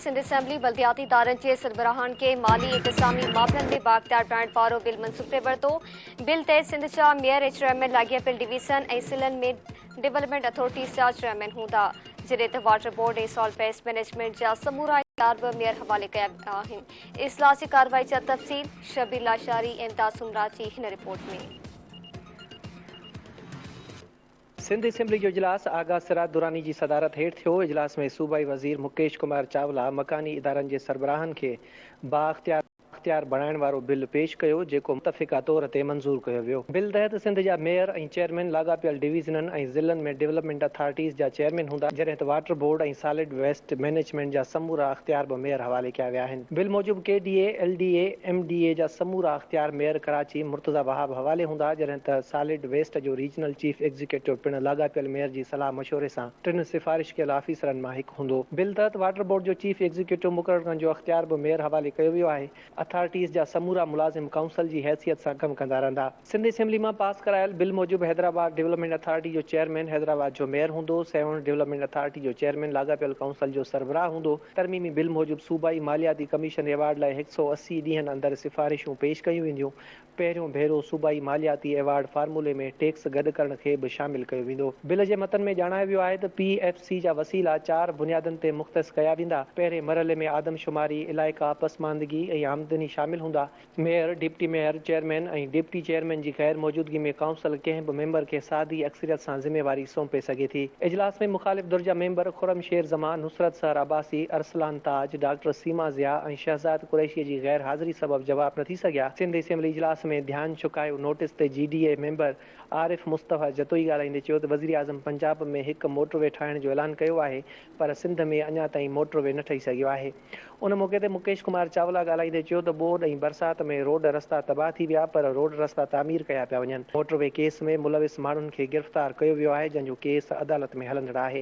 Sindh assembly بلدياتي ادارن جي سربراهن کي مالي انتظامي معاملن ۾ بااختيار بڻائڻ وارو بل منظور ڪري ورتو. بل تحت سنڌ جا ميئر ۽ چيئرمين لاڳاپيل ڊويزن ۽ ضلعن ۾ ڊولپمينٽ اٿارٽيز جا چيئرمين هوندا، جڏهن ته water board ۽ solid waste management جا سمورا اختيار به ميئر حوالي ڪيا ويا آهن. اجلاس جي ڪارروائي جا تفصيل شبير لاشاري ۽ امداد سومرا جي هن رپورٽ ۾. سنڌ اسيمبلي جو اجلاس آغا سراج دراني جي صدارت هيٺ ٿيو، اجلاس ۾ صوبائي وزير مڪيش ڪمار چاولا مڪاني ادارن جي سربراهن کي بااختيار اختيار بڻائڻ وارو بل پيش ڪيو، جيڪو متفقه طور تي منظور ڪيو ويو. بل تحت سنڌ جا ميئر ۽ چيئرمين لاڳاپيل ڊويزنن ۽ ضلعن ۾ ڊولپمينٽ اٿارٽيز جا چيئرمين هوندا، جڏهن ته water board ۽ solid waste management جا سمورا اختيار به ميئر حوالي ڪيا ويا آهن. بل موجب K D A, L D A, M D A جا سمورا اختيار ميئر ڪراچي مرتضيٰ وهاب حوالي هوندا، جڏهن ته سالڊ ويسٽ جو ريجنل چيف ايگزيڪيوٽو پڻ لاڳاپيل ميئر جي صلاح مشوري سان ٽن سفارش ڪيل آفيسرن مان هڪ هوندو. بل تحت واٽر بورڊ جو چيف ايگزيڪيوٽو مقرر ڪرڻ جو اختيار به ميئر حوالي ڪيو ويو آهي. اٿارٽيز جا سمورا ملازم ڪائونسل جي حيثيت سان ڪم ڪندا رهندا. سنڌ اسيمبلي مان پاس ڪرايل بل موجب حيدرآباد ڊولپمينٽ اٿارٽي جو چيئرمين حيدرآباد جو ميئر هوندو، سيوهڻ ڊولپمينٽ اٿارٽي جو چيئرمين لاڳاپيل ڪائونسل جو سربراهه هوندو. ترميمي بل موجب صوبائي مالياتي ڪميشن ايوارڊ لاء 180 ڏينهن اندر سفارشون پيش ڪيون وينديون. پهريون ڀيرو صوبائي مالياتي ايوارڊ فارمولي ۾ ٽيڪس گڏ ڪرڻ کي به شامل ڪيو ويندو. بل جي متن ۾ ڄاڻايو ويو آهي ته پي ايف سي جا وسيلا چار بنيادن تي مختص ڪيا ويندا. پهرين مرحلي ۾ آدمشماري، علائقا، پسماندگي ۽ آمدني شامل هوندا. Mayor, deputy mayor, chairman ۽ deputy chairman جي غير موجودگي ۾ ڪائونسل ڪنهن به ميمبر کي سادي اڪثريت سان ذميواري سونپي سگهي ٿي. اجلاس ۾ مخالف ڌر جا ميمبر خرم شير زمان، نصرت سحر عباسي، ارسلان تاج، ڊاڪٽر سيما ضياء ۽ شهزاد قريشي جي غير حاضري سبب جواب نه ٿي سگهيا. سنڌ اسيمبلي اجلاس ۾ ڌيان ڇڪايو نوٽيس تي G D A member Arif Mustafa Jatoi ڳالهائيندي چيو ته وزيراعظم پنجاب ۾ هڪ موٽر وي ٺاهڻ جو اعلان ڪيو آهي پر سنڌ ۾ اڃا تائين موٽر وي نه ٺهي سگهيو آهي. ان موقعي تي مڪيش ڪمار چاولا ڳالهائيندي چيو ته ٻوڏ ۽ برسات ۾ روڊ رستا تباهه ٿي ويا پر روڊ رستا تعمير ڪيا پيا وڃن، موٽر وي ڪيس ۾ ملوث ماڻهن کي گرفتار ڪيو ويو آهي جنهن جو ڪيس عدالت ۾ هلندڙ آهي.